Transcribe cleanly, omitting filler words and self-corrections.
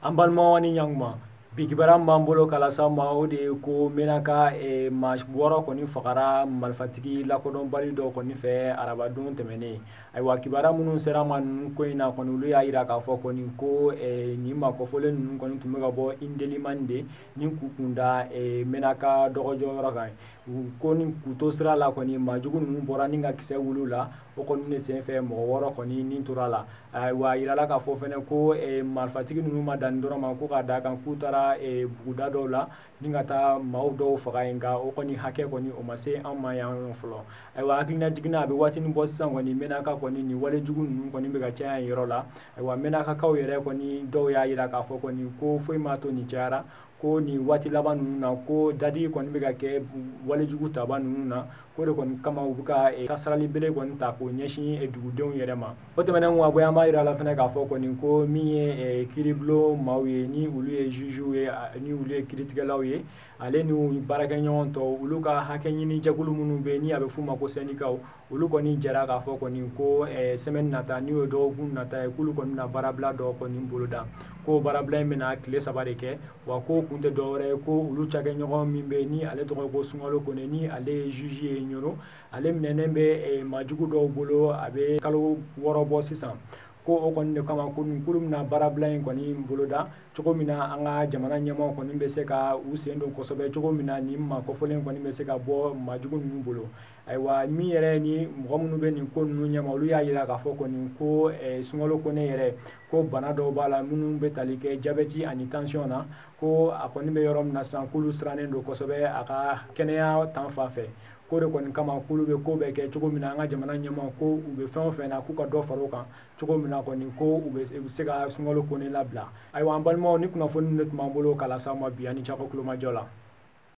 An balimaw ni ɲankuma, bi kibaruya min b'an bolo k'a lase aw ma, o de ye ko Menaka maa 6 kɔni fagara marifatigi lakodɔnbali dɔw kɔni fɛ arabadon tɛmɛnen. Ayiwa, kibaruya minnu sera ma ninnu ko in na kɔni, olu y'a jira k'a fɔ kɔni ko nin maa kɔfɔlen ninnu kɔni tun bɛ ka bɔ Indelimani de ni k'u kun da Menaka dɔgɔjɔyɔrɔ kan. U ko ni k'u to sira la kɔni, maajugu ninnu bɔra ni ka kisɛ wuli u la. O kɔni de senfɛ, mɔgɔ 6 kɔni ni tora la. Ayiwa, a yirala k'a fɔ fɛnɛ ko marifatigi ninnu ma dan dɔrɔn ma, ko ka da kan k'u taara buguda dɔw la ni ka taa maaw dɔw faga yen, nka o kɔni hakɛ kɔni o ma se an ma yan fɔlɔ. Ayiwa, hakilina jiginna a bɛ waatinin bɔ sisan kɔni, Menaka kɔni nin walejugu ninnu kɔni bɛ ka caya yen yɔrɔ la. Ayiwa, Menakakaw yɛrɛ kɔni dɔw y'a jira k'a fɔ kɔni ko foyi m'a to nin cayara, ko nin waati laban ninnu na ko dadigi kɔni bɛ ka kɛ walejugu taba ninnu na, ko de kɔni kama u bɛ ka tasarali bele kɔni ta k'o ɲɛsin dugudenw yɛrɛ ma. O tɛmɛnen kɔ ka bɔ yen, an b'a jira la fɛnɛ k'a fɔ kɔni ko min ye kiiribulon maaw ye, ni olu ye jugew ye, ni olu ye kiiritigɛlaw ye, ale n'u baarakɛɲɔgɔn tɔw, olu ka hakɛ ɲini jɛkulu minnu bɛ yen ni a bɛ f'u ma ko syndicats, olu kɔni jɛra k'a fɔ kɔni ko semaine nata, n'o ye dɔgɔkun nata ye, k'olu kɔni bɛna baarabila dɔ kɔni boloda, ko baarabila in bɛna tile 3 de kɛ. Wa ko kun tɛ dɔwɛrɛ ye, ko olu cakɛɲɔgɔn min bɛ yen ni ale tɔgɔ ko Sunkalo Kone, ni ale ye juge ye Ɲoro, ale minɛnen bɛ maajugu dɔw bolo a bɛ kalo 6 bɔ sisan, ko o kɔni de kama ko nin kulu bɛna baarabila in kɔni boloda cogo min na an ka jamana ɲɛmaaw kɔni bɛ se ka u sen don kosɛbɛ cogo min na nin maa kɔfɔlen kɔni bɛ se ka bɔ maajugu ninnu bolo. Ayiwa, min yɛrɛ ni mɔgɔ minnu bɛ nin ko ninnu ɲɛma, olu y'a jira k'a fɔ kɔni ko Sunkalo Kone yɛrɛ ko bana dɔw b'a la minnu bɛ tali kɛ jabɛti ani tension na, ko a kɔni bɛ yɔrɔ min na sisan k'olu sirannen don kosɛbɛ a ka kɛnɛya tan fan fɛ, ko de kɔni kama k'olu bɛ ko bɛɛ kɛ cogo min na an ka jamana ɲɛmaaw ko u bɛ fɛn o fɛn na k'u ka dɔ fara o kan cogo min na kɔni ko u bɛ se ka Sunkalo Kone labila. Ayiwa, an balimaw, ni kunnafoni de tun b'an bolo k'a lase aw ma bi, ani cako kulomajɔ la.